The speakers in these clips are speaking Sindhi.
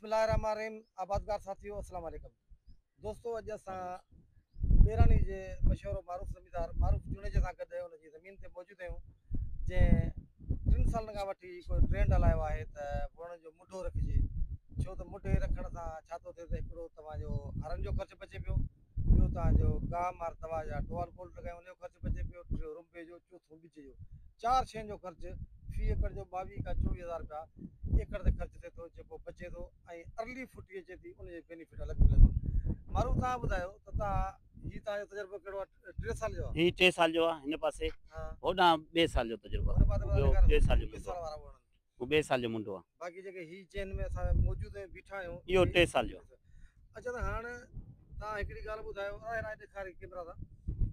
بسم الله الرحمن الرحيم آبادگار ساٿيو السلام عليڪم دوستو اڄ اسان ميراني جي مشهور و معروف زميندار معروف جوڻيجي سان گڏ ان جي زمين تي موجود آهيون جنهن ٽن سالن کان وٺي ڪو ٽرينڊ هلايو آهي ته ووڻن جو مڍو رکجي ڇو ته مڍي رکڻ سان ڇا ٿو ٿئي ته هڪڙو توهان جو هرن جو خرچ بچي پيو ٻيو توهان جو گاهه مار دوا يا ڊوال گولڊ لڳايو ان جو خرچ بچي پيو ٽيون رنبي جو چوٿون ٻج جو چار شين جو خرچ في ايڪڙ جو 22 کان 24 هزار رپيا ايڪڙ تي خرچ ٿئي ٿو جيڪو بچي ٿو ۽ ارلي ڦٽي اچي ٿي ان جو بينيفٽ الڳ ملي ٿو. معروف توهان ٻڌايو ته توهان هي توهان جو تجربو ڪهڙو آهي ٽي سال جو آهي؟ هي ٽي سال جو آهي هن پاسي هوڏانهن ٻئي سال جو تجربو آهي ٻيو ٻئي سال جو منڊو آهي هو ٻئي سال جو منڊو آهي. باقي جيڪي هي جنهن ۾ اسان موجود آهيون بيٺا آهيون اهو ٽي سال جو آهي. اڇا ته هاڻ توهان هڪڙي ڳالهه ٻڌايو آهي ڏيکاري ڪيمرا سان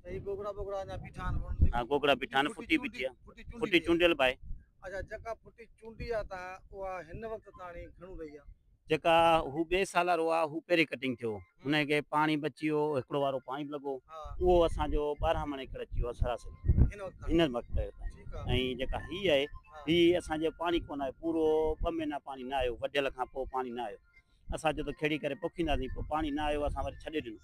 ته هي گوگڙا بوگڙا اڃا بيٺا آهن وڻن تي. ها گوگڙا بيٺا آهن ڦٽي بيٺي آهي ڦٽي چونڊيل به آهي. اڇا جيڪا ڦٽي چونڊي آ تان اها هن وقت تاڻي گهڻو رهي آ؟ جيڪا هو ٻئي سال وارو آ هو پهرين ڪٽنگ ٿيو هن کي پاڻي بچي ويو هڪڙو وارو پاڻي به لڳو اهو اسان جو 12 مڻ ايڪڙ اچي ويو آ سراسري هن وقت تائين ۽ جيڪا هي آهي هي اسان جو پاڻي ڪونه آيو پورو ٻه مهينا پاڻي نه آيو وڍيل کان پوء پاڻي نه آيو اسان چيو ته کيڙي ڪري پوکينداسين پوء پاڻي نه آيو اسان وري ڇڏي ڏنو.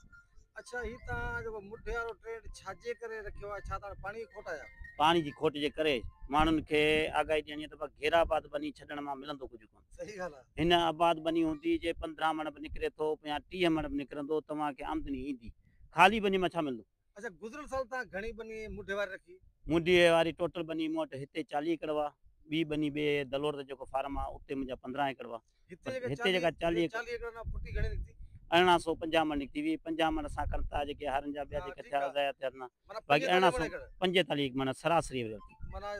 اڇا هي توهان جيڪو مٺ وارو ٽرينڊ ڇاجي ڪري رکيو آهي ڇا توهان پاڻي جي کوٽ آهي ڇا؟ پاڻي جي کوٽ جي ڪري ماڻهن کي آگاهي ڏيڻي آهي ته بس غير آباد ٻني ڇڏڻ مان ملندو ڪجهه ڪونه. صحيح ڳالهه آهي. هن آباد ٻني هوندي جي 15 مڻ به نڪري ٿو يا 30 مڻ به نڪرندو توهان کي آمدني ايندي. خالي ٻني مان ڇا ملندو؟ اڇا گذريل سال توهان گهڻي ٻني مڍي واري رکي؟ مڍي واري ٽوٽل ٻني مون وٽ هتي 40 ايڪڙ هئا، ٻي ٻني ٻي دلور تي جيڪو فارم آ اتي منهنجا 15 ايڪڙ هئا. هتي جيڪا 40 ايڪڙ مان ڦٽي گهڻي نڪتي؟ 1850 مڻ نڪتي هئي، 50 مڻ اسان ڪرتا جيڪي هارين جا ٻيا جيڪي ٿيا ضايع ٿيا نه باقي 1845 مڻ سراسري ايوريج ٿي. معنيٰ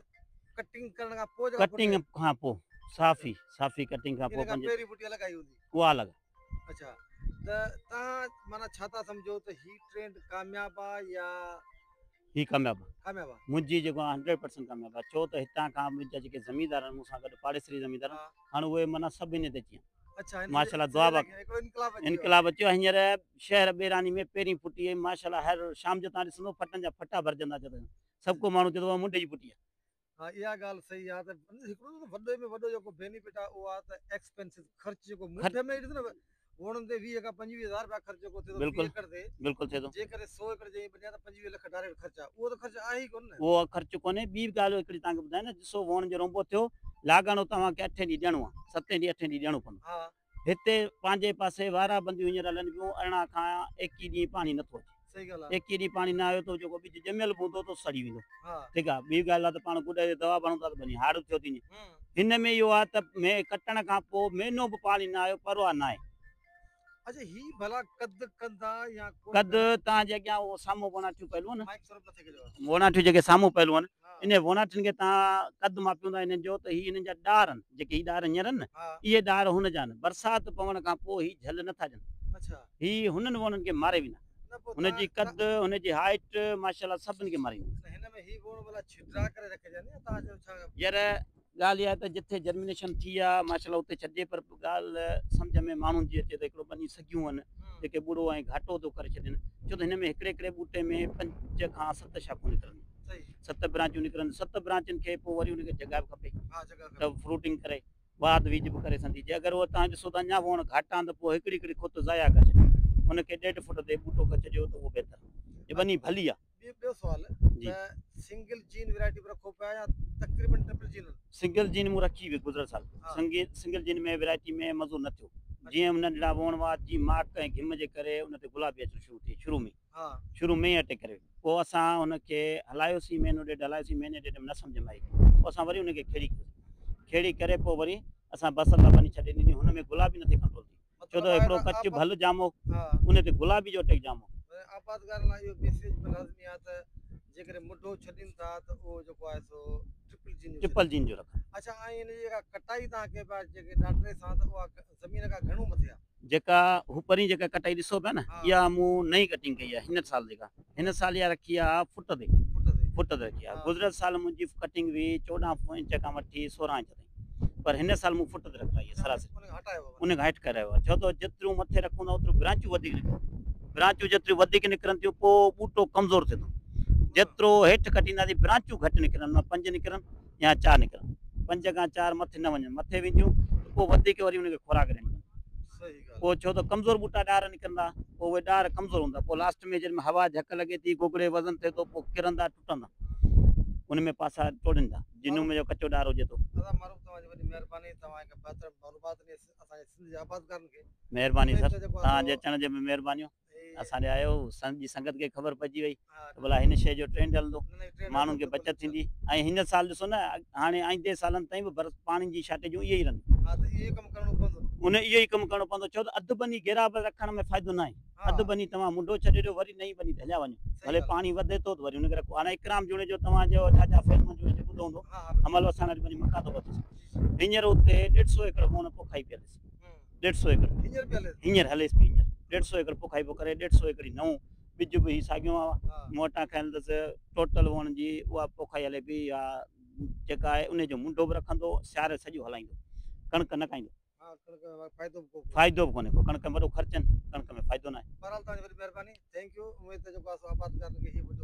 ڪٽنگ ڪرڻ کان پوء جيڪا ڪٽنگ کان پوء صافي صافي ڪٽنگ کان پوء ان کان پهرين ڦٽي الڳ آئي هوندي. اها الڳ. اڇا ته توهان معنيٰ ڇا ٿا سمجهو ته هي ٽرينڊ ڪامياب آ يا. هي ڪامياب آ. ڪامياب آ. منهنجي جيڪو آ 100% ڪامياب آ ڇو ته هتان کان منهنجا جيڪي زميندار آهن مون سان گڏ پاڙيسري زميندار آهن هاڻ اهي معنيٰ سڀ انهي تي اچي ويا آهن. ماشاء الله دعا باقي انقلاب اچي ويو آ هينئر شهر ٻيراني ۾ پهرين ڦٽي آئي ماشاء الله هر شام جو توهان ڏسندو ڦٽن جا ڦٽا ڀرجندا اچن سڀ ڪو ماڻهو چوندو آ منڍي جي ڦٽي آ. ها اها ڳالهه صحيح آهي ته هڪڙو ته وڏي ۾ وڏو جيڪو بينيفٽ آهي اهو آهي ته ايڪسپينسز خرچ جيڪو منڍ ۾ ڏس نه ووڻن تي 20 کان 25 هزار رپيا خرچ جيڪو ٿئي ٿو في ايڪڙ تي بلڪل ٿئي ٿو جيڪڏهن 100 ايڪڙ جي ٻني آهي ته 25 لک ڊائريڪٽ خرچ آهي اهو ته خرچ آهي ئي ڪونه نه. اهو خرچ ڪونهي ٻي به ڳالهه هڪڙي توهان کي ٻڌايان نه ڏسو ووڻ جو رونبو ٿيو لاڳاڻو توهان کي اٺين ڏينهن ڏيڻو آهي ستين ڏينهن اٺين ڏينهن ڏيڻو پوندو هتي پنهنجي پاسي وارا بنديون هينئر هلن پيون 18 کان 21 ڏينهن پاڻي نٿو اچي. 21 ڏينهن پاڻي نه آيو ته جيڪو ٻج ڄميل به هوندو ته سڙي ويندو. ٺيڪ آهي ٻي ڳالهه آهي ته پاڻ گڏ تي دوا به هڻون ٿا ته ٻني هاڙ به ٿيو ٿي وڃي. هن ۾ اهو آهي ته ڪٽڻ کان پوء مهينو به پاڻي نه آيو پرواهه ناهي. اڇا هي ڀلا قد ڪندا يا ڪونه قد توهان جي اڳيان اهو سامهون ووڻاٺيون پيل هئن ووڻاٺيون جيڪي سامهون پيل هئن انهن ووڻاٺين کي توهان قد ماپيون ٿا انهن جو ته هي انهن جا ڏار آهن جيڪي هي ڏار هينئر آهن نه اهي ڏار هن جا آهن برسات پوڻ کان پوء هي جهل نٿا ڏين هي هنن ووڻن کي ماري ويندا هن جي قد هن جي هائيٽ ماشاءالله سڀن کي ماري ويندا. يار ڳالهه اها آهي ته جتي جرمينيشن ٿي آهي ماشاء الله اتي ڇڏجي پر ڳالهه سمجهه ۾ ماڻهن جي اچي ته هڪڙو ٻني سگهيون آهن جيڪي ٻوڙو ۽ گهاٽو ٿو ڪري ڇڏين ڇو ته هن ۾ هڪڙي هڪڙي ٻوٽي ۾ 5 کان 7 شاخون نڪرن 7 برانچون نڪرن 7 برانچن کي پوء وري ان کي جڳهه به کپي ته فروٽنگ ڪري واڌ ويجهه به ڪري سگهندي جي اگر اهو تان ڏسو ته اڃا ووڻ گهاٽا آهن ته پوء هڪڙي هڪڙي کت ضايع ڪري ڇڏيو ان کي ڏيڍ فوٽ تي ٻوٽو ڪري ڇڏيو ته اهو بهتر جي ٻني ڀلي آهي. ٻيو سوال ته سنگل جين ورائٽي به رکو پيا يا تقريبن ٽرپل جين؟ سنگل جين مون رکي هئي گذريل سال سنگل جين ۾ ورائٽي ۾ مزو نه ٿيو جيئن ننڍڙا ووڻ هئا جي ماڪ ۽ گهم جي ڪري ان تي گلابي اچڻ شروع ٿي شروع ۾ شروع ۾ ئي اٽيڪ ڪري وئي پوء اسان ان کي هلايوسين مهينو ڏيڍ هلايوسين مهيني ڏيڍ ۾ نه سمجهه ۾ آئي پوء اسان وري ان کي کيڙي ڪيوسين کيڙي ڪري پوء وري اسان بصر لاء ٻني ڇڏي ڏني هن ۾ گلابي نٿي ڪنٽرول ٿي ڇو ته هڪڙو ڪچ ڀل جام هو ان تي گلابي جو اٽيڪ جام هو. آبادگارن لاء اهو ميسيج به لازمي آهي ته جيڪڏهن مڍو ڇڏين ٿا ته اهو جيڪو آهي سو ٽرپل جين جو ٽرپل جين جو رکن. اڇا ۽ ان جي جيڪا ڪٽائي توهان ڪئي پيا جيڪي ڏاٽري سان ته اها زمين کان گهڻو مٿي آهي. جيڪا هو پرين جيڪا ڪٽائي ڏسو پيا نه اها مون نئين ڪٽنگ ڪئي آهي هن سال جيڪا هن سال اها رکي آهي فٽ تي فٽ تي رکي آهي گذريل سال منهنجي ڪٽنگ هئي 14 انچ کان وٺي 16 انچ تائين پر هن سال مون فٽ تي رکرائي آهي سراسري ان کان هيٺ ڪرايو آهي ڇو ته جيتريون مٿي رکون ٿا اوتريون برانچون وڌيڪ نڪرن ٿيون برانچون جيتريون وڌيڪ نڪرن ٿيون پوء ٻوٽو ڪمزور ٿئي ٿو جيترو هيٺ ڪٽينداسين برانچون گهٽ نڪرن 5 نڪرن يا 4 نڪرن 5 کان 4 مٿي نه وڃن مٿي وينديون ته پوء وڌيڪ وري ان کي خوراڪ ڏيڻي پوندي. پوء ڇو ته ڪمزور ٻوٽا ڏار نڪرندا، پوء اهي ڏار ڪمزور هوندا، پوء لاسٽ ۾ جڏهن هوا جهڪ لڳي ٿي، گوگڙي وزن ٿئي ٿو، پوء ڪرندا ٽٽندا، ان ۾ پاسا ٽوڙيندا، جنون ۾ جو ڪچو ڏار هجي ٿو. ادا معروف توهان جي وڏي مهرباني توهان هڪ بهتر معلومات ڏني اسان جي سنڌ جي آبادگارن کي. مهرباني سر توهان جي اچڻ جي به مهربانيون اسان ڏي آيو سنڌ جي سنگت کي خبر پئجي وئي ته ڀلا هن شيء جو ٽرينڊ هلندو ماڻهن کي بچت ٿيندي ۽ هن سال ڏسو نه هاڻي آئيندي سالن تائين به برس پاڻي جي شارٽيجون اهي ئي رهنديون. ها ته اهو ئي ڪم ڪرڻو پوندو. ان اهو ئي ڪم ڪرڻو پوندو ڇو ته اڌ ٻني گيرا به رکڻ ۾ فائدو ناهي. اڌ ٻني توهان منڍو ڇڏي ڏيو وري نئين ٻني تي هليا وڃو ڀلي پاڻي وڌي ٿو ته وري ان کي رکو. هاڻي اڪرام جوڻيجو توهان جو ڇا ڇا فيلمن جو ٻڌو هوندو عمل وساڻ جي ٻني مڪا ٿو ٻڌس هينئر اتي ڏيڍ سو ايڪڙ مون پوکائي پئي هليس ڏيڍ سو ايڪڙ هينئر هليس پئي هينئر ڏيڍ سو ايڪڙ پوکائي پيو ڪري ڏيڍ سو ايڪڙ ئي نئون ٻج به هي ساڳيو آ مون وٽان کنيل اٿس ٽوٽل وڻ جي اها پوکائي هلي پئي اها جيڪا آهي ان جو منڍو به رکندو سياري سڄو هلائيندو ڪڻڪ نه کائيندو. فائدو به ڪونهي ڪو ڪڻڪ ۾ وڏو خرچ آهن ڪڻڪ ۾ فائدو ناهي. بهرحال توهان جي وڏي مهرباني thank you اميد ته جيڪو آهي سو آبادگارن کي هي.